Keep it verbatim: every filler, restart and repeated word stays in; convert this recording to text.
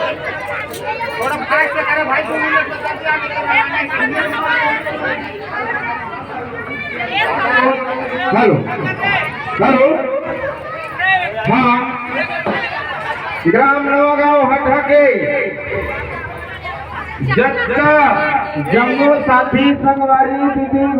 थोड़ा फास्ट से करे भाई, दो मिनट में कर दिया। हेलो, हेलो, हाँ, ग्राम नवागांव हटहा के जतका जम्मो साथी संगवारी दीदी